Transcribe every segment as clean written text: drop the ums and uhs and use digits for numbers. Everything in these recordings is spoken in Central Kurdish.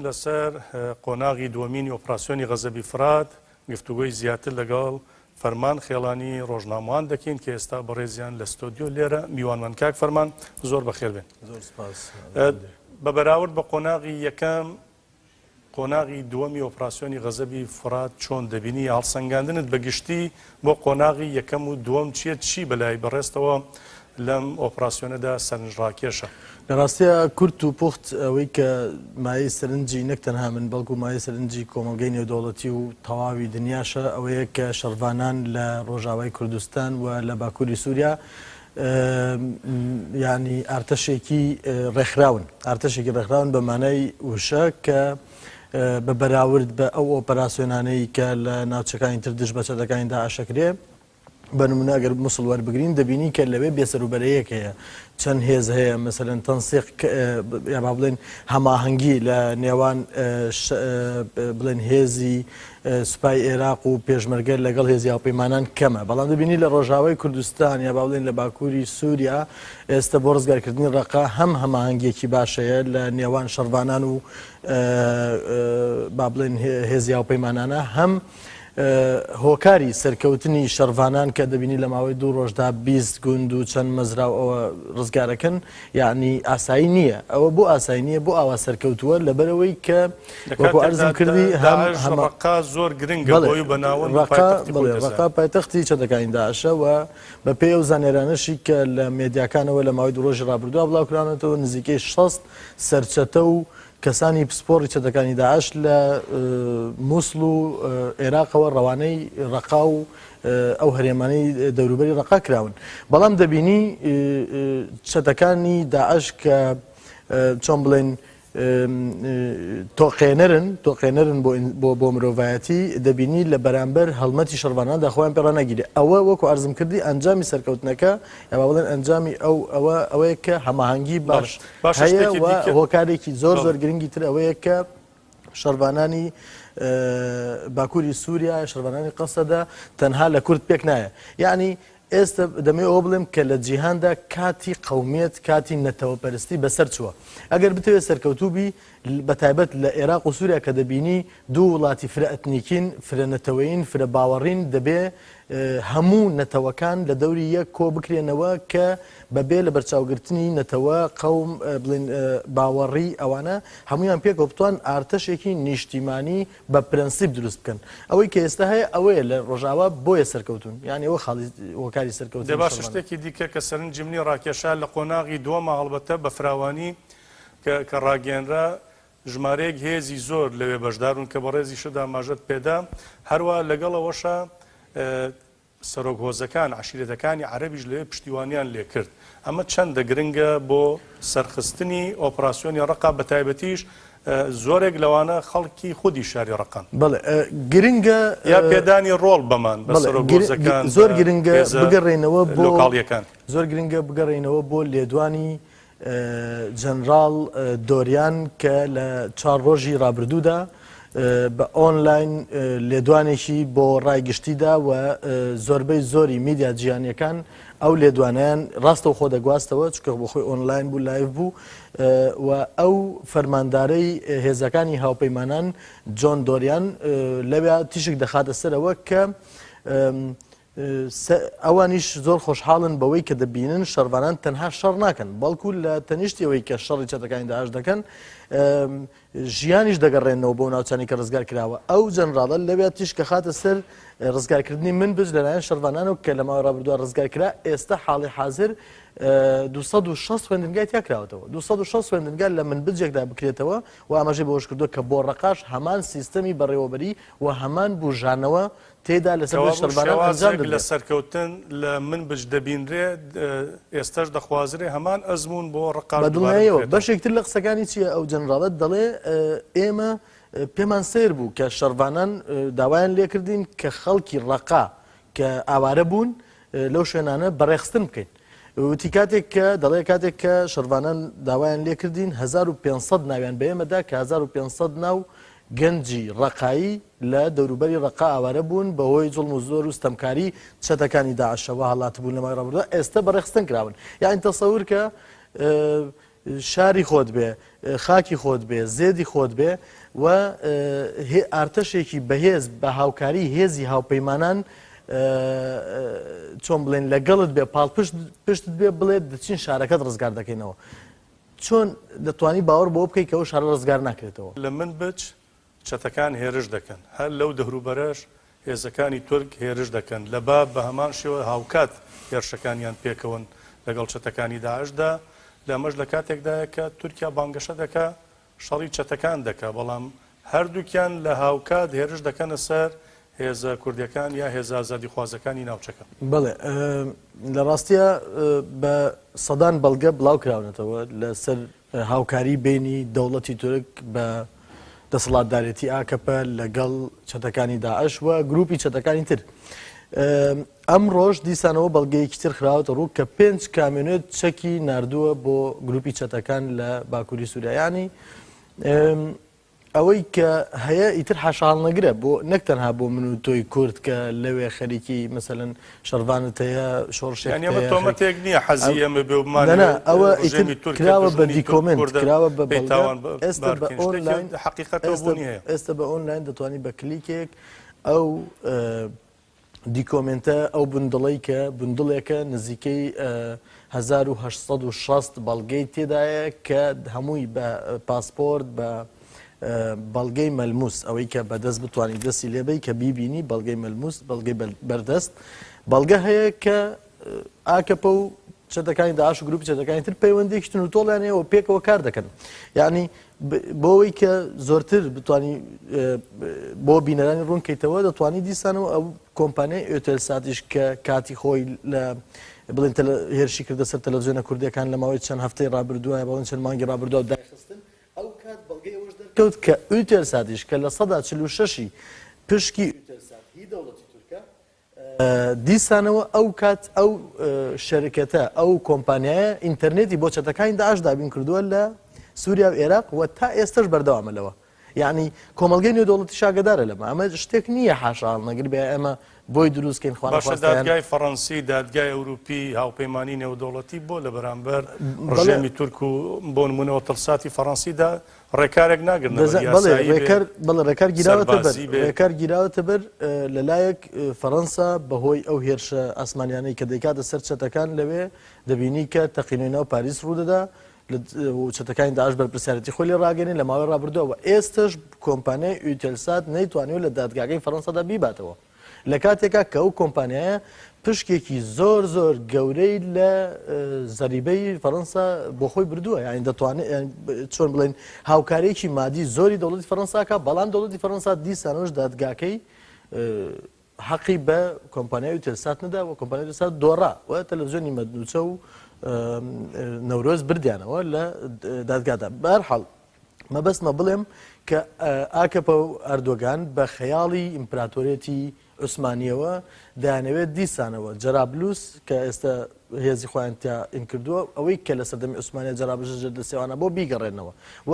لەسەر قۆناغی دووەمینی ئۆپراسیۆنی غەزەبی فرات گفتوگۆی زیاتر لەگەڵ فەرمان خێڵانی ڕۆژنامەوان دەکەین کە ئێستا بەڕێزیان لە ستۆدیۆ لێرە میوانمان. کاک فەرمان زۆر بەخێر بێن. زۆر سپاس. بە بەراورد بە قۆناغی یەکەم، قۆناغی دووەمی ئۆپراسیۆنی غەزەبی فورات چۆن دەبینی؟ هەڵسەنگاندنت بە گشتی بۆ قۆناغی یەکەم و دووەم چییە؟ چی بەلای بەڕێزتەوە لەم ئۆپراسیۆنەدا سەرنجڕاکێشە؟ لە ڕاستیا کورت و پوخت ئەوەی کە مایەی سەرنجی نەک تەنها من بەڵکو مایەی سەرنجی کۆمەڵگەی نێودەوڵەتی و تەواوی دنیاشە ئەوەیە کە شەڕڤانان لە ڕۆژاوای کوردستان و لە باکووری سووریا یانی ئارتەشێکی ڕێکخراون، ئارتەشێکی ڕێکخراون بە مانای وشە کە بە بەراورد بە ئەو ئۆپەراسیۆنانەی کە لە ناوچەکانی تر دژ بە چەتەکانی داعش ئەکرێ، بە نمونە ئەگەر موسڵ وەربگرین دەبینین کە لەوێ بێسەروبەرەیەک هەیە، چەند هێز هەیە، مەسەلەن تەنسیق یا با بڵێن هەماهەنگی لە نێوان بڵێن هێزی سوپای ئێراق و پێشمەرگە لەگەڵ هێزی هاوپەیمانان کەمە، بەڵام دەبینی لە ڕۆژاوای کوردستان یا با بڵێین لە باکووری سووریا ئێستە بۆ ڕزگارکردنی ڕەقە هەم هەماهەنگییەکی باش هەیە لە نێوان شەڕڤانان و با بڵێین هێزی هاوپەیمانانە، هەم هۆکاری سەرکەوتنی شەڕڤانان کە دەبینی لە ماوەی دوو ڕۆژدا 20 گوند و چەند مەزرا و ئەوە ڕزگارەکەن یەعنی ئاسایی نییە. ئەوە بۆ ئاسایی نییە؟ بۆ ئاوا سەرکەوتووە؟ لەبەرئەوەی کە لە وەکو کاتێکدا عەرزم کردی هەم داعش هەمە ڕەققە زۆر گرنگە بەڵێ بۆی و بە ناوەند و ڕەققە پایتەختی خۆی بەڵێ دەزانێت. ڕەققە پایتەختی چەتەکانی داعشە و بە پێی ئەو زانیارانەشی کە لە مێدیاکانەوە لە ماوەی دوو ڕۆژی ڕابردووە بڵاوکراونەتەوە نزیکەی 60 سەرچەتە و کەسانی پسپۆڕی چەتەکانی داعش لە موسڵ و ئێراقەوە ڕەوانەی ڕەقا و ئەو هەرێمانەی دەوروبەری ڕەقا کراون. بەڵام دەبینی چەتەکانی داعش کە چۆن بڵێن تۆقێنەرن، تۆقێنەرن بۆ بۆ مرۆڤایەتی، دەبینی لە بەرامبەر هەڵمەتی شەڕڤاناندا خۆیان پێ ڕاناگیرێ. ئەوە وەکو عەرزم کردی ئەنجامی سەرکەوتنەکە یا با بڵێن ئەنجامی ئەو ئەوە ئەوەیە کە هەماهەنگی باش باشە هەیە شتێکی و دیکە هۆکارێکی زۆر بەڵێ. زۆر گرنگی تر ئەوەیە کە شەڕڤانانی باکووری سووریا، شەڕڤانانی قەسەدە تەنها لە کورد پێک نایە. یەعنی ئێستە دەمەوێت ئەوە بڵێم کە لە جیهاندا کاتی قەومیەت، کاتی نەتەوەپەرستی بەسەر چووە. ئەگەر بتەوێت سەرکەوتوو بی، بە تایبەت لە ئێراق و سووریا کە دەبینی دوو وڵاتی فرە ئەتنیکین، فرە نەتەوەیین، فرە باوەڕین، دەبێ هەموو نەتەوەکان لە دەوری یەک کۆ بکرێنەوە کە بە بێ لەبەرچاوگرتنی نەتەوە، قەوم، بڵێین باوەڕی ئەوانە هەموویان پێکەوە بتوان ئارتەشێکی نیشتیمانی بە پرەنسیپ دروست بکەن. ئەوەی کە ئێستا هەیە ئەوەیە لە ڕۆژئاوا بۆیە سەرکەوتوون. یانی ئەوە خاڵی هۆکاری دەی سەرکەوتنی باشە شەڕڤانان. شتێکی دیکە کە سەرنجی منی ڕاکێشا لە قۆناغی دووەما هەڵبەتە بە فراوانی کە کە ڕاگەیەنرا ژمارەیەک هێزی زۆر لەوێ بەشدار بوون کە بەڕێزیشت ئاماژەت پێدا، هەروا لەگەڵ ئەوەشا سەرۆک هۆزەکان، عەشیرەتەکانی عەرەبیش لەوێ پشتیوانیان لێکرد. ئەمە چەندە گرنگە بۆ سەرخستنی ئۆپراسیۆنی ڕەقا بەتایبەتیش زۆرێک لەوانە خەڵکی خودی شاری ڕەقەن. بەڵێ گرنگە. یا پێدانی ڕۆڵ بەمان بە سەرۆک هۆزەکان، زۆر گرنگە هێزە بگەڕێینەوە بۆ لۆکاڵییەکان. زۆر گرنگە بگەڕێینەوە بۆ لێدوانی جەنراڵ دۆریان کە لە چوار ڕۆژی ڕابردوودا بە ئۆنلاین لێدوانێکی بۆ ڕای گشتیدا و زۆربەی زۆری میدیا جیهانیەکان ئەو لێدوانیان ڕاستەوخۆ دەگواستەوە چونکە بۆ خۆی ئۆنلاین بوو live بوو و ئەو فەرماندارەی هێزەکانی هاوپەیمانان جۆن دۆریان لەویا تیشک دەخاتە سەرەوە کە ئەوانیش زۆر خۆشحاڵن بەوەی کە دەبینن شەڕڤانان تەنها شەڕ ناکەن، بەڵکو لە تەنیشتی ئەوەی کە شەڕی چەتەکانی داعش دەکەن، ژیانیش دەگەڕێنەوە بۆ ناوچانی کە ڕزگار کراوە. ئەو جەنراڵە لەویا تیشک دەخاتە سەر ڕزگارکردنی منبج لەلایەن شەڕڤانانەوە کە لە ماوەی ڕابردووە ڕزگار کرا، ئێستا حاڵی حازر 260 خوێندنگای تیا کراوەتەوە. 260 خوێندنگا لە منبجێکدا بکرێتەوە و ئاماژەی بەوەشکردووە کە بۆ ڕەقاش هەمان سیستەمی بەڕێوەبەری و هەمان بوژانەوە تێدا لەسەر دەست کەوابوو شەڕڤانان ئەنجام شێوازێک لە دەدرێت. سەرکەوتن لە منبج دەبینرێ، ئێستەش دەخوازرێ هەمان ئەزموون بۆ ڕەقاش بە دووبارە دڵنیاییەوە. بکرێتەوە. بەشێک تر لە قسەکانی چییە؟ ئەو جەنراڵە دەڵێ ئێمە پێمان سەیر بوو کە شەڕڤانان داوایان لێکردین کە خەڵکی ڕەقا کە ئاوارە بوون لەو شوێنانە بەڕێخستن بکەین. وتی کاتێک کە دەڵێ کاتێک کە شەڕڤانان داوایان لێکردین 1500 ناویان بە ئێمە دا کە 1500 ناو گەنجی ڕەقایی لە دەوروبەری ڕەقا ئاوارە بوون بەهۆی زوڵم و زۆر و ستەمکاری چەتەکانی داعشەوە هەڵاتبوون لە ماوەی ڕابردوودا ئێستە بەڕێخستن کراون یانی تەسەور کە شاری خۆت بێ، خاکی خۆت بێ، زێدی خۆت بێ و ئارتەشێکی بەهێز بە هاوکاری هێزی هاوپەیمانان چۆن بڵێن لەگەڵت بێ پاڵپشت پشتت بێ بڵێت دەچین شارەکەت ڕزگار دەکەینەوە. چۆن دەتوانی باوەڕ بەوە بکەی کە ئەو شارە ڕزگار ناکرێتەوە؟ لە منبج چەتەکان هێرش دەکەن، هەر لەو دهروبەرەش هێزەکانی تورک هێرش دەکەن، لە باب بە هەمان شێوە هاوکات هێرشەکانیان پێکەوەن لەگەڵ چەتەکانی داعشدا، لە ئەمەش لە کاتێکدایە کە تورکیا بانگەشە دەکا شەڕی چەتەکان دەکا، بەڵام هەردووکیان لە هاوکات هێرش دەکەنە سەر هێزە کوردیەکان یا هێزە ئازادیخوازەکانی ناوچەکە. بەڵێ لە ڕاستیا بە سەدان بەڵگە بڵاو کراونەتەوە لەسەر هاوکاری بەینی دەوڵەتی تورک بە دەسەڵاتدارێتی ئاکەپە لەگەڵ چەتەکانی داعش و گروپی چەتەکانی تر. ئەمڕۆش دیسانەوە بەڵگەیەکی تر خراوەتە ڕوو کە پێنج کامیۆنێت چەکی ناردووە بۆ گروپی چەتەکان لە باکووری سووریا. یانی ئەوەی کە هەیە ئیتر حاشاهەڵنەگرە بۆ نەک تەنها بۆ من و تۆی کورد کە لەوێ خەریکی مەسەلەن شەڕڤانت هەیە شۆڕشێکت یانی ئەمە هەیە خەریک تۆمەتێک نییە حەزی ئەم ئێمە بێ و نا نا بمانەوێت ئەوە ئیتر ڕژێمی تورک کە کراوە بە دوژمنی تورک دیکۆمێنت کوردە کراوە بە پێی بەڵگە تاوان ئێستا بار بە بکەین شتێکی ئۆنلاین حەقیقەتەوە ئێستا بوونی هەیە. ئێستا بە ئۆنلاین دەتوانی بە کلیکێک ئەو دیکۆمێنتە ئەو بندڵەی کە بندڵێکە نزیکەی 1860 بەڵگەی تێدایە کە هەمووی بە پاسپۆرت بە بەڵگەی مەلموس ئەوەی کە بەدەست بتوانانی دەستی لێبەی کە بیبینی بەڵگەی مەلموس بەڵگەی بەردەست بەڵگە هەیە کە ئاکەپە و چەتەکانی داعش و گروپی چەتەکانی تر پەیوەندیەکی توندوتۆڵیان هەیە و پێکەوە کار دەکەن یعنی بۆ ئەوەی کە زۆرتر بتانی بۆ بینەرانی ڕوون کەیتەوە دەتوانی دیسانەوە ئەو کۆمپانیای ئۆتێلساتیش کە کاتی خۆی لە بڵێن هێرشی کردە سەر تەلەڤزیۆنە کوردیەکان لە ماوەی چەند هەفتەی ڕابردووە بەڵێن چەند مانگی ڕابردووە دایخستن ئەو کات بەڵگەی ئەوەش دەرکەوت کە ئوتێلساتیش کە 46%ی پشکی ئوتێلسات هی دەوڵەتی تورکە دیسانەوە ئەو کات ئەو شەرکەتە، ئەو کۆمپانیایە ئینتەرنێتی بۆ چەتەکانی داعش دابین کردووە لە سووریا و ئێراق و تا ئێستەش بەردەوامە لەوە. یەعنی کۆمەڵگەی نێودەوڵەتیش ئاگەدارە لەمە. ئەمە شتێک نییە حاشا هەڵنەگر بێ ئێمە بۆی دروست کەین باشە خوانەخواستە یان دادگای فەڕەنسی، دادگای ئەوروپی، هاوپەیمانی نێودەوڵەتی بۆ لە بەرامبەر بەڵێ ڕژێمی تورک و بۆ نموونە ئۆتەلساتی فەڕەنسیدا ڕێکارێک ناگرنە بەر، دەزا بەڵێ یاسایی بێ، ڕێکار بەڵێ ڕێکار گیراوەتە بەر سەربازی بێ. ڕێکار گیراوەتە بەر لە لایەک فەڕەنسا بەهۆی ئەو هێرشە ئاسمانیانەی کە دەیکاتە سەر چەتەکان لەوێ دەبینی کە تەقینەوەی ناو پاریس ڕوودەدا و چەتەکانی داعش بەرپرسیارێتی خۆی لێ ڕاگەیەنێ لە ماوەی ڕابردووە و ئێستەش کۆمپانیای ئیوتێلسات نەیتوانیوە لە دادگاکەی فەڕەنسادا بیباتەوە. لە کاتێکا کە ئەو کۆمپانیایە پشکێکی زۆر زۆر گەورەی لە زەریبەی فەرەنسا بۆ خۆی بردووە یعنی دەتوانێت چۆن بڵێن هاوکارێکی مادی زۆری دەوڵەتی فەرەنساکە بەڵام دەوڵەتی فەرەنسا دیسانەوەش دادگاکەی حەقی بە کۆمپانیای تێلسات نەدا و کۆمپانیای تێلسات دۆڕا و تەلەڤزیۆنی مەدنوچە و نەورۆز بردیانەوە لە دادگادا بەهەرحاڵ مەبەستمە بڵێم کە ئاکەپە و ئەردۆگان بە خەیاڵی ئیمپراتۆریەتی عوسمانیەوە دەیانەوێت دیسانەوە جەرابلوس کە ئێستا هێزی خۆیان تیا ئین کردووە ئەوەی کە لە سەردەمی عوسمانیا جەرابلوس لە دەستیوانە بۆ بیگەڕێنەوە و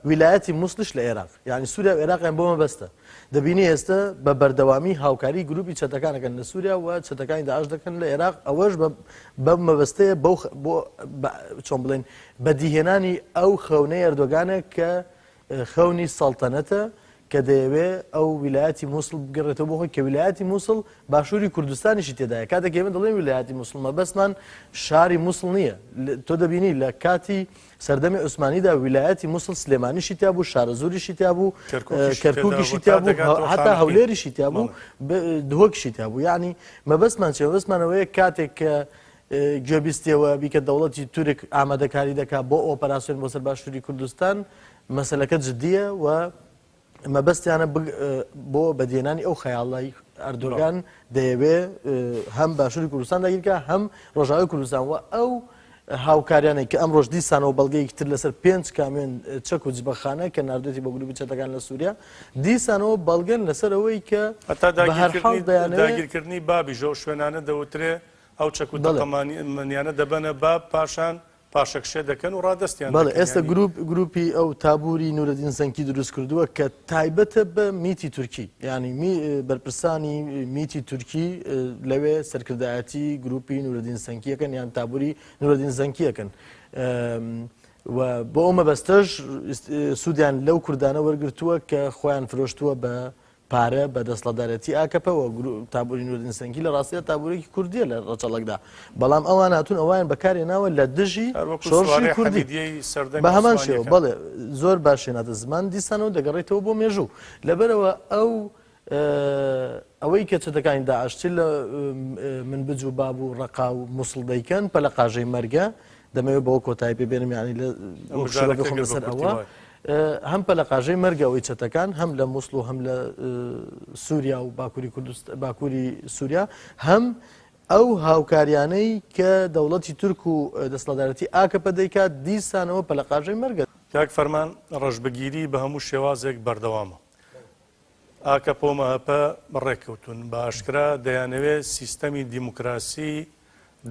ویلایەتی موسڵیش لە عێراق یعنی سووریا و عێراقیان بۆ مەبەستە دەبینی ئێستا بە بەردەوامی هاوکاری گروپی چەتەکان دەکەن لە سووریا و چەتەکانی داعش دەکەن لە عێراق ئەوەش بەم مەبەستەیە بەو بۆ چۆن بڵێن بەدیهێنانی ئەو خەونەی ئەردۆگانە کە خەونی سەڵتەنەتە کە دەیەوێ ئەو ویلایەتی مووسڵ بگەڕێتەوە بۆ خۆی کە ویلایەتی مووسڵ باشووری کوردستانیشی تێدایە کاتێک ئێمە دەڵێن ویلایەتی مووسڵ مەبەستمان شاری مووسڵ نییە تۆ دەبینی لە کاتی سەردەمی عوسمانیدا ویلایەتی مووسڵ سلێمانیشی تیا بوو شارەزووریشی تیا بوو کەرکووکیشی تیا بوو هەتا هەولێریشی تیا بوو دهۆکیشی تیا بوو یعنی مەبەستمان چیە مەبەستمان ئەوەیە کاتێک کە گوێبیستیەوە بی کە دەوڵەتی تورک ئامادەکاری دەکات بۆ ئۆپەراسیۆن بۆ سەر باشووری کوردستان، مەسەلەکە جدییە و مەبەستیانە بۆ بەدیهێنانی ئەو خەیاڵەی ئەردۆگان دەیەوێ هەم باشووری کوردستان داگیرکا هەم ڕۆژاوای کوردستان و ئەو هاوکاریانەی کە ئەمڕۆش دیسانەوە بەڵگەیەکی تر لەسەر پێنج کامیۆن چەک و جبەخانە کە ناردوێتی بۆ گروپی چەتەکان لە سووریا دیسانەوە بەڵگەن لەسەر ئەوەی کە هەتا بە هەر حاڵ دەیانەوێ داگیرکردنی بابیش ئەو شوێنانە دەوترێ ئەو چەک و تەقەمەنیانە دەبەنە باب پاشان پاشەکشێ دەکەن و ڕادەستیان بەڵێ ئێستا گروپ گروپی ئەو تابوری نورەدین زەنکی دروست کردووە کە تایبەتە بە میتی تورکی یعنی می بەرپرسانی میتی تورکی لەوێ سەرکردایەتی گروپی نورەدین زەنکیەکەن یان تابوری نورەدین زەنکیەکەن. و بۆ ئەو مەبەستەش سوودیان لەو کوردانە وەرگرتووە کە خۆیان فرۆشتووە بە پارە بە دەسڵاتدارێتی ئاکەپە و تابوری نوردین سەنگی لە ڕاستیدا تابورێکی کوردیە لە ڕەچەڵەکدا بەڵام ئەوان هاتوون ئەویان بەکارێناوە لە دژی شۆڕشی کوردی بە هەمان شێوە بەڵێ زۆر باشێناتە زمان دیسانەوە دەگەڕێتەوە بۆ مێژوو لەبەرەوە ئەو ئەوەی کە چەتەکانی داعش چ لە منبج و باب و ڕەقا و موسڵ دەیکەن پەلەقاژەی مەرگە دەمەوێت بەوە کۆتایی پێ بێنم یانی لە خۆم لەسەر ئەوە هەم پەلەقاژەی مەرگە ئەوەی چەتەکان هەم لە موسڵ و هەم لە سووریا و باکووری کوردست باکووری سووریا هەم ئەو هاوکاریانەی کە دەوڵەتی تورک و دەسەڵاتدارەتی ئاکەپە دەیکات دیسانەوە پەلەقاژەی مەرگە. کاک فەرمان ڕەشبگیری بە هەموو شێوازێک بەردەوامە. ئاکەپە و مەهەپە ڕێککەوتوون، بە ئاشکرا دەیانەوێت سیستەمی دیموکراسی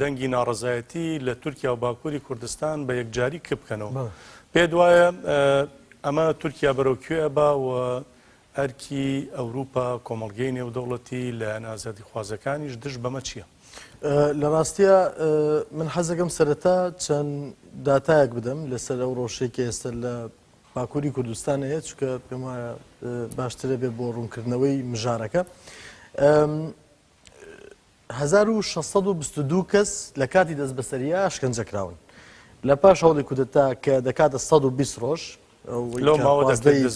دەنگی ناڕەزایەتی لە تورکیا و باکووری کوردستان بە یەکجاری کپ بکەنەوە. پێت وایە ئەمە تورکیا بەرەو کوێ ئەبا و ئەرکی ئەوروپا، کۆمەڵگەی نێودەوڵەتی، لایەنە ئازادیخوازەکانیش دژ بەمە چییە؟ لە ڕاستیا من حەزەکەم سەرەتا چەند داتایەک بدەم لەسەر ئەو ڕەوشەی کە ئێستا لە باکووری کوردستان هەیە چونکە پێم وایە باشترە بێ بۆ ڕوونکردنەوەی مژارەکە. 1622 کەس لە کاتی دەستبەسەریە ئەشکەنجە کراون لە پاش هەوڵی کودەتا کە دەکاتە 120 ڕۆژ لەو ماوە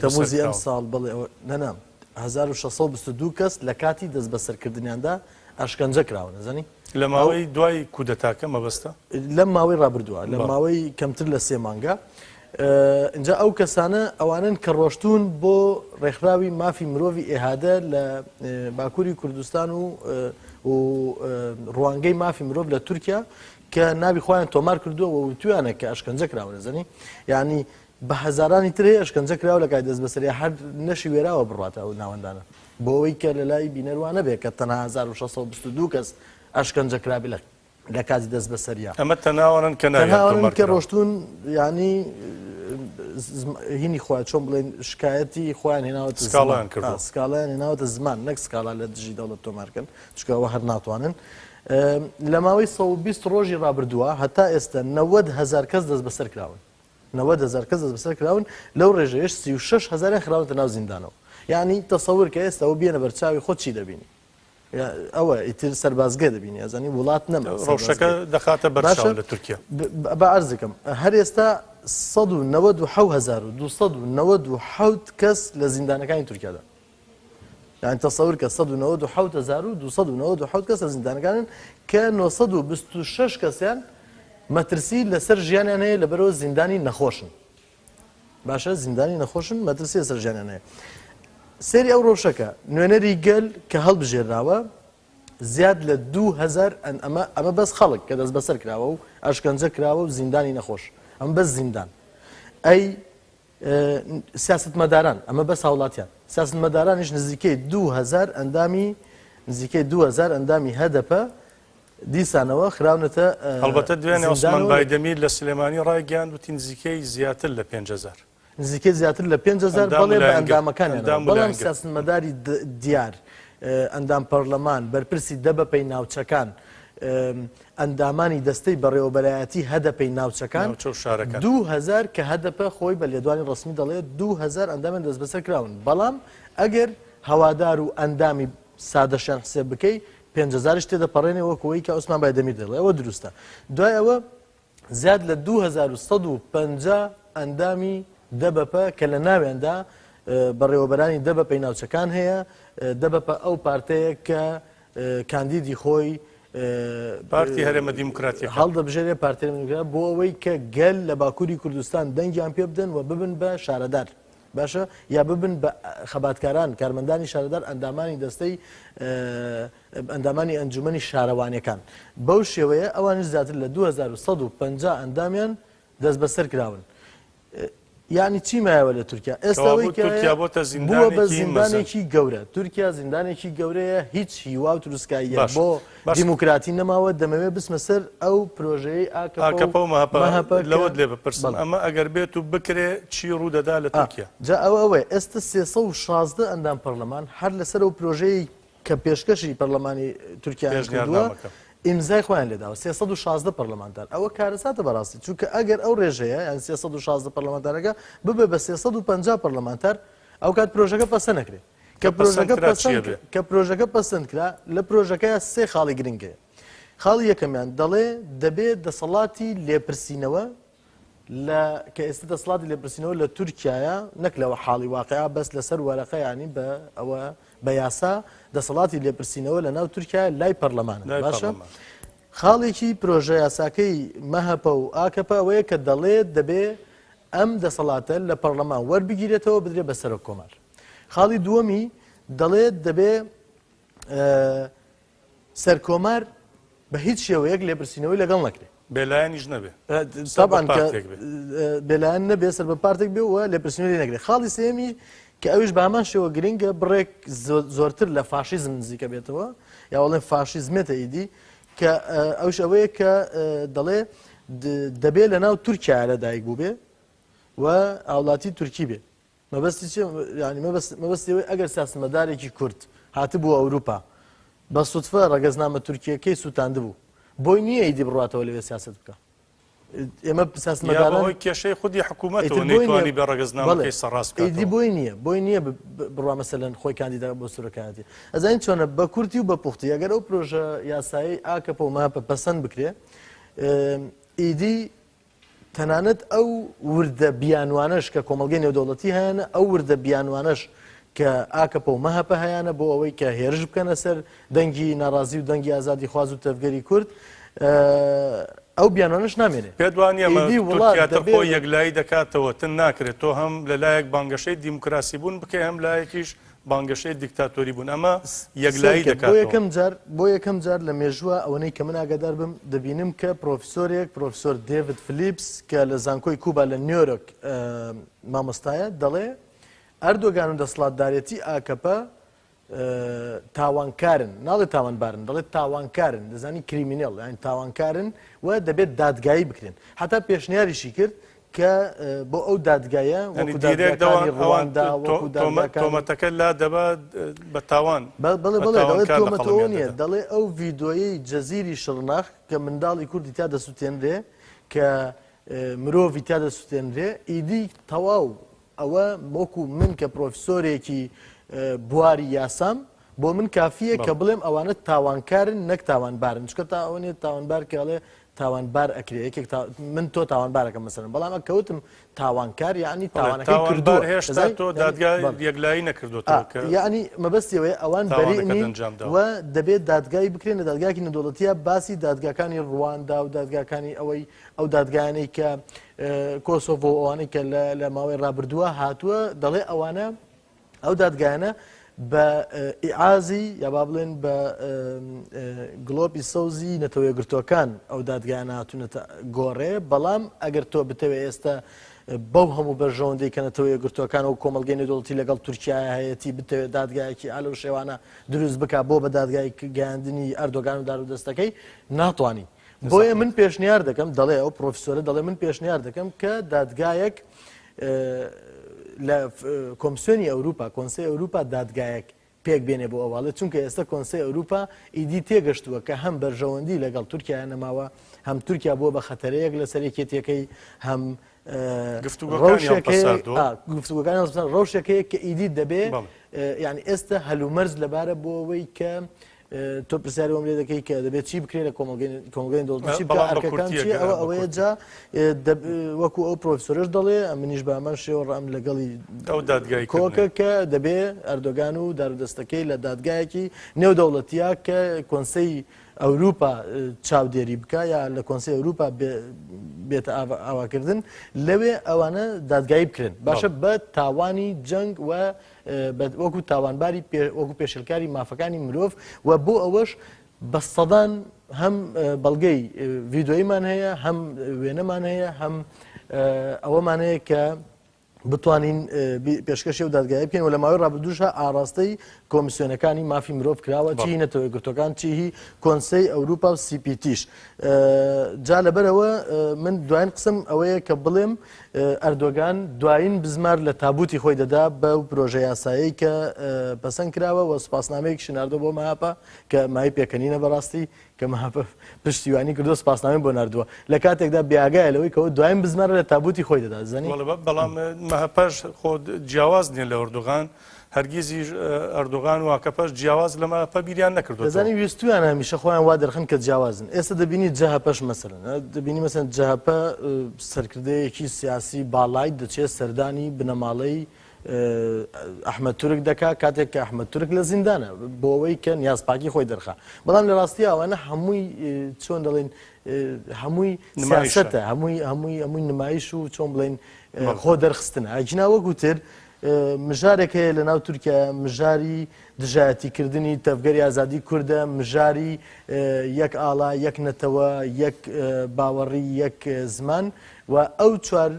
تەموزی ئەم ساڵ بڵێ نەنا 1622 کەس لە کاتی دەستبەسەرکردنیاندا ئەشکەنجە کراون ئەزانی لە ماوەی دوای کودەتاکە مەبەستە؟ لەم ماوەی ڕابردووە لە ماوەی کەمتر لە سێ مانگە ئینجا ئەو کەسانە ئەوانن کە ڕۆشتوون بۆ ڕێکخراوی مافی مرۆڤی ئێهادە لە باکووری کوردستان و و ڕوانگەی مافی مرۆڤ لە تورکیا کە ناوی خۆیان تۆمار کردووە و وتویانە کە ئەشکەنجە کراون زنی یعنی بە هەزارانی تر هەیە ئەشکەنجە کراوە لە کاتی دەستبەسەری هەر نەشی وێراوە بڕواتە ئەو ناوەندانە بۆ ئەوەی کە لە لای بینەر وا نەبێ کە تەنها 1622 کەس ئەشکەنجە کرابێ لە لە کاتی دەستبەسەریا. ئەمە تەنها ئەوانەن کە ناویان تەنها ئەوانەن تۆمار کە کراوە. ڕۆشتوون یانی هینی خۆیان چۆن بڵێن شکایەتی خۆیان هێناوەتە زمان. سکاڵایان کردووە. سکاڵایان هێناوەتە زمان نەک سکاڵا لە دژی دەوڵەت تۆمار کەن چونکە ئەوە هەر ناتوانن. لە ماوەی 120 ڕۆژی ڕابردووە هەتا ئێستا 90 هەزار کەس دەستبەسەر کراون. 90 هەزار کەس دەستبەسەر کراون، لەو ڕێژەیەش 36 هەزاریان خراونەتە ناو زیندانەوە. یانی تەسەور کە ئێستا ئەوە بێنە بەرچاوی خۆت چی دەبینی؟ ئەوە ئیتر سەربازگە دەبینی ئەزانی وڵات نەما ڕەوشەکە دەخاتە بەرچاو لە تورکیا. بە عەرزکەم هەر ئێستا 197297 کەس لە زیندانەکانی تورکیادا. یانی تەسەور کە 197297 کەس لە زیندانەکانن کە 926 کەسیان مەترسی لەسەر ژیانیان هەیە لەبەرەوە زیندانی نەخۆشن. باشە زیندانی نەخۆشن مەترسی لەسەر ژیانیان هەیە. سەیری ئەو ڕەوشەکە نوێنەری گەل کە هەڵبژێراوە زیاد لە 2000 ئەمە ئەمە بەس خەڵک کە دەست بەسەر کراوە و ئەشکەنجە کراوە و زیندانی نەخۆش ئەم بەس زیندان ئەی سیاستمەداران ئەمە بەس هاوڵاتیان سیاستمەدارانیش نزیکەی 2000 ئەندامی نزیکەی 2000 ئەندامی هەدەپە دیسانەوە خراونەتە هەڵبەتە دوێنێ عوسمان بایدەمیر لە سلێمانی ڕایگەیاند وتی نزیکەی زیاتر لە 5000. نزیکەی زیاتر لە 5000 بەڵێ بە ئەندامەکانیانەوە بەڵام سیاسەتمەداری دیار ئەندام پەرلەمان بەرپرسی دەبەپەی ناوچەکان ئەندامانی دەستەی بەڕێوەبەرایەتی هەدەپەی ناوچەکان ناوچە و شارەکان. 2000 کە هەدەپە خۆی بە لێدوانی ڕەسمی دەڵێت 2000 ئەندامیان دەستبەسەر کراون بەڵام ئەگەر هەوادار و ئەندامی سادەشیان حسێب بکەی پێنج هەزاریش تێدەپەڕێنێ وەکو ئەوەی کە عوسمان بایدەمیر دەڵێ ئەوە دروستە دوای ئەوە زیاد لە 2150 ئەندامی دەبەپە کە لە ناویاندا بەڕێوەبەرانی دەبەپەی ناوچەکان هەیە دەبەپە ئەو پارتەیە کە کاندیدی خۆی پارتی هەرێمە دیموکراتیەکان هەڵدەبژێرێ پارتی هەرێمە دیموکرات بۆ ئەوەی کە گەل لە باکووری کوردستان دەنگیان پێ بدەن و ببن بە شارەدار باشە یا ببن بە خەباتکاران کارمەندانی شارەدار ئەندامانی دەستەی ئەندامانی ئەنجومەنی شارەوانیەکان بەو شێوەیە ئەوانیش زیاتر لە 2150 ئەندامیان دەستبەسەر کراون یعنی چی مایەوە لە تورکیا ئێستا ئەوەی کە تورکیا بۆتە بووە بە زیندانێکی مەزن. زیندانێکی گەورە تورکیا زیندانێکی گەورەیە هیچ هیوا و تروسکاییەک باش. بۆ باش. دیموکراتی نەماوە دەمەوێت بچمە سەر ئەو پرۆژەیەی ئاکەپە ئاکەپە و مەهەپە مەهەپە کە لەوەت لێ بپرسم بەڵێ. ئەمە ئەگەر بێت و بکرێ چی ڕوو دەدا لە تورکیا؟ جا ئەوە ئەوەیە ئێستا 316 ئەندام پەرلەمان هەر لەسەر ئەو پرۆژەیەی کە پێشکەشی پەرلەمانی تورکیایان کردووە پێشنیارنامەکە. ئیمزای خۆیان لێداوە، 316 پەرلەمانتار. ئەوە کارەساتە بەڕاستی، چونکە ئەگەر ئەو ڕێژەیە یان 316 پەرلەمانتارەکە ببێ بە 350 پەرلەمانتار، ئەوکات پرۆژەکە پەسەند نەکرێ. کە پرۆژەکە پەسەند کە پرۆژەکە پەسەند کرا، لە پرۆژەکەیا سێ خاڵی گرنگ هەیە. خاڵی یەکەمیان دەڵێ دەبێ دەسەڵاتی لێپرسینەوە لە کە ئێستا دەسەڵاتی لێپرسینەوە لە تورکیایە نەک لەوە حاڵی واقعا بەس لەسەر وەرەقە ینی بە ئەوە بە یاسا دەسەڵاتی لێپرسینەوە لە ناو تورکیا لای پەرلەمانە باشە خاڵێکی پرۆژە یاساکەی مەهەپە و ئاکەپە ئەوەیە کە دەڵێت دەبێ ئەم دەسەڵاتە لە پەرلەمان وەربگیرێتەوە بدرێ بە سەرۆک کۆمار خاڵی دووەمی دەڵێت دەبێ سەرکۆمار بە هیچ شێوەیەک لێپرسینەوەی لەگەڵ نەکرێ. بێلایەنیش نەبێ. تەبعەن کە بێلایەن نەبێ سەر بە پارتێک بێ و لێپرسینەوەی لێ نەکرێ. خاڵی سێیەمی کە ئەویش بە هەمان شێوە گرنگە بڕێک زۆرتر لە فاشیزم نزیکە بێتەوە یا وەڵێن فاشیزمێتە ئیدی کە ئەوش ئەوەیە کە دەڵێ دەبێ لە ناو تورکیا لەدایک بووبێ و هاوڵاتی تورکی بێ. مەبەستی چیە یانی مەبەست مەبەستی ئەوەی ئەگەر سیاسەتمەدارێکی کورد هاتبووە ئەوروپا بە سوتفە ڕەگەزنامە تورکیەکەی سووتاندبوو بۆی نییە ئیدی بڕاتەوە لەوێ سیاسەت بکە ئێمە سیاسەتمەداران بەهۆی کێشەی خودی حکوومەتەوە نەیتوانی بە ڕەگەزنامەکەی سەرڕاست بکاتەوە. ئیدی بۆی نییە بۆی نییە بڕوا مەسەلەن خۆی کاندیدا بۆ سەرۆکایەتی ئەزانین چۆنە بە کورتی و بە پوختی ئەگەر ئەو پرۆژە یاسایی ئاکەپە و مەهەپە پەسەند بکرێ ئیدی تەنانەت ئەو وردە بیانوانەش کە کۆمەڵگەی نێودەوڵەتی هەیانە، ئەو وردە بیانوانەش کە ئاکەپە و مەهەپە هەیانە بۆ ئەوەی کە هێرش بکەنە سەر دەنگی ناڕازی و دەنگی ئازادیخواز و تەڤگەری کورد، ئەو بیانوانەش نامێنێ. پێت وا نییە ئەمە تورکیا تر خۆی یەکلایی دەکاتەوە؟ تن ناکرێت تۆ هەم لە لایەک بانگەشەی دیموکراسی بوون بکەی هەم لایەکیش بانگەشەی دیکتاتۆری بوون ئەمە یەکلایی دەکاتەوە. بۆ یەکەم جار بۆ یەکەم جار لە مێژووە ئەوەنەی کە من ئاگادار بم دەبینم کە پرۆفیسۆرێک پرۆفیسۆر دێڤد فلیپس کە لە زانکۆی کوبا لە نیۆرک مامۆستایە دەڵێ ئەردۆگان و دەسەڵاتدارێتی ئاکەپە تاوانکارن ناڵێ تاوانبارن دەڵێت تاوانکارن دەزانی criminal یان تاوانکارن و دەبێت دادگایی بکرێن حتا پێشنیاریشی کرد کە بۆ ئەو دادگایە وەکو دادگاکانی ڕواندا وەکو دادگاکانی تۆمەتەکە لا دەبا بە تاوان بەڵێ بەڵێ دەڵێ تۆمەت ئەوە نییە دەڵێ ئەو ڤیدۆیەی جزیری شڕنەخ کە منداڵی کوردی تیا دەسوتێنرێ کە مرۆڤی تیا دەسوتێنرێ ئیدی تەواو ئەوە وەکو من کە پرۆفیسۆرێکی بواری یاسام بۆ من کافیە کە بڵێم ئەوانە تاوانکارن نەک تاوانبارن چکە تا ئەوە نیە تاوانبار کە ئەڵێ تاوانبار ئەکرێ یەکێک من تۆ تاوانبارەکەم مەسەلەن بەڵام ئەکەوتم تاوانکار یعنی تاوانەکەی کردووە هێشتا تۆ دادگا یەکلایی نەکردووەتەوە کە یعنی مەبەستی ئەوەیە ئەوان بەری نین و دەبێت دادگایی بکرێن لە دادگایەکی نێودەوڵەتیە باسی دادگاکانی ڕواندا و دادگاکانی ئەوەی ئەو دادگایانەی کە کۆسۆڤۆ ئەوانەی کە لە ماوەی ڕابردووە هاتووە دەڵێ ئەوانە ئەو دادگایانە بە ئیعازی یا با بڵێن بە گڵۆپی سەوزی نەتەوە یەکگرتووەکان ئەو دادگایانە هاتوونەتە گۆڕێ، بەڵام ئەگەر تۆ بتەوێ ئێستا بەو هەموو بەرژەوەندی کە نەتەوە یەکگرتووەکان و کۆمەڵگەی نێودەوڵەتی لەگەڵ تورکیا هەیەتی بتەوێت دادگایەکی ئا لەو شێوانە دروست بکا بۆ بە دادگای گەیاندنی ئەردۆگان و دارودەستەکەی ناتوانی. بۆیە من پێشنیار دەکەم دەڵێ ئەو پرۆفیسۆرە دەڵێ من پێشنیار دەکەم کە دادگایەک لە کۆمسیۆنی ئەوروپا کۆنسەی ئەوروپا دادگایەک پێک بێنێ بۆ ئەواڵێ چونکە ئێستا کۆنسەی ئەوروپا ئیدی تێگەشتووە کە هەم بەرژەوەندی لەگەڵ تورکیا نەماوە هەم تورکیا بووە بە خەتەرەیەک لەسەر یەکێتیەکەی هەم گفتوگۆکانی ڕەوشێکەیە کە ئیدی دەبێ یعنی ئێستا هەلومەرج لەبارە بۆ ئەوەی کە تۆ پرسیاری وەم لێ دەکەی کە دەبێت چی بکرێت لە کۆمەڵگەی دەوڵەتی چی بکات ئەرکەکان چییە ئەوە ئەوەیە جا وەکو ئەو پرۆفیسۆرەش دەڵێ منیش بە هەمان شێوە ڕام لەگەڵی ئەو دادگای کۆکە کە دەبێ ئەردۆگان و دارودەستەکەی لە دادگایەکی نێودەوڵەتیە کە کۆنسەی ئەوروپا چاودێری بکە یا لە کۆنسەی ئەوروپا بێتە ئاواکردن لەوێ ئەوانە دادگایی بکرێن باشە بە تاوانی جەنگ و وەکو تاوانباری وەکو پێشێلکاری مافەکانی مرۆڤ و بۆ ئەوەش بە سەدان هەم بەڵگەی ڤیدۆییمان هەیە هەم وێنەمان هەیە هەم ئەوەمان هەیە کە بتوانین پێشکەشی ئەو دادگایە بکەین و لە ماوەی ڕابردووشا ئاڕاستەی کۆمیسیۆنەکانی مافی مرۆڤ کراوە چی هی نەتەوە یەکگرتووەکان چی هی کۆنسەی ئەوروپا و سی پی تیش جا لەبەرەوە من دوایین قسم ئەوەیە کە بڵێم ئەردۆگان دوایین بزمار لە تابوتی خۆی دەدا بەو پرۆژە یاسایەی کە پەسەند کراوە و سوپاسنامەیەکیشی ناردووە بۆ مەهەپە کە مایەی پێکەنینە بەڕاستی کە مەهەپە پشتیوانی کردووە سپاسنامەی بۆ ناردووە لە کاتێکدا بێئاگایە لەوەی کەەوە دوایین بزمارە لە تابوتی خۆی دەدا زەنی بەڵام مەهەپەش خۆ جیاواز نییە لە ئەردۆغان هەرگیزیش ئەردۆغان و ئاکەپەش جیاواز لە مەهەپە بیریان نەکردووە. دەزانی ویستویانە هەمیشە خۆیان وا دەرخەن کە جیاوازن ئێستا دەبینی جەهەپەش مەسەلەن دەبینی مەسەن جەهەپە سەرکردەیەکی سیاسی باڵای دەچێت سەردانی بنەماڵەی ئەحمەد تورک دەکا کاتێک کە ئەحمەد تورک لە زیندانە بۆ ئەوەی کە نیازپاکی خۆی دەرخا بەڵام لە ڕاستی ئەوانە هەمووی چۆن دەڵێن هەمووی سیاسەتە هەمووی هەمووی هەمووی نمایش و چۆن بڵێن خۆ دەرخستنە ئەگینا وەکو تر مژارێک هەیە لە ناو تورکیا مژاری دژایەتیکردنی تەڤگەری ئازادی کوردە، مژاری یەک ئاڵا، یەک نەتەوە، یەک باوەڕی، یەک زمان و ئەو چوار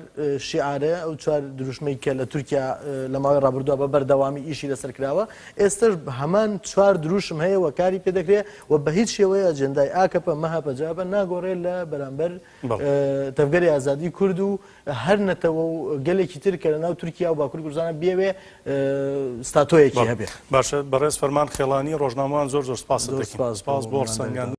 شیعارە، ئەو چوار دروشمەی کە لە تورکیا لە ماوەی ڕابردووە بە بەردەوامی ئیشی لەسەر کراوە، ئێستەش هەمان چوار دروشم هەیە و کاری پێ دەکرێ و بە هیچ شێوەیە ئەجێندای ئاکەپە، مەهەپە، جەهەپە ناگۆڕێ لە بەرامبەر تەڤگەری ئازادی کورد و هەر نەتەوە و گەلێکی تر کە لەناو تورکیا و باکوری کوردستانە بیەوێ ستاتۆیەکی هەبێ. باشە بەڕێز فەرمان خێڵانی ڕۆژنامەوان زۆر زۆر سپاست دەکەین. سپاس بۆ هەڵسەنگاندن.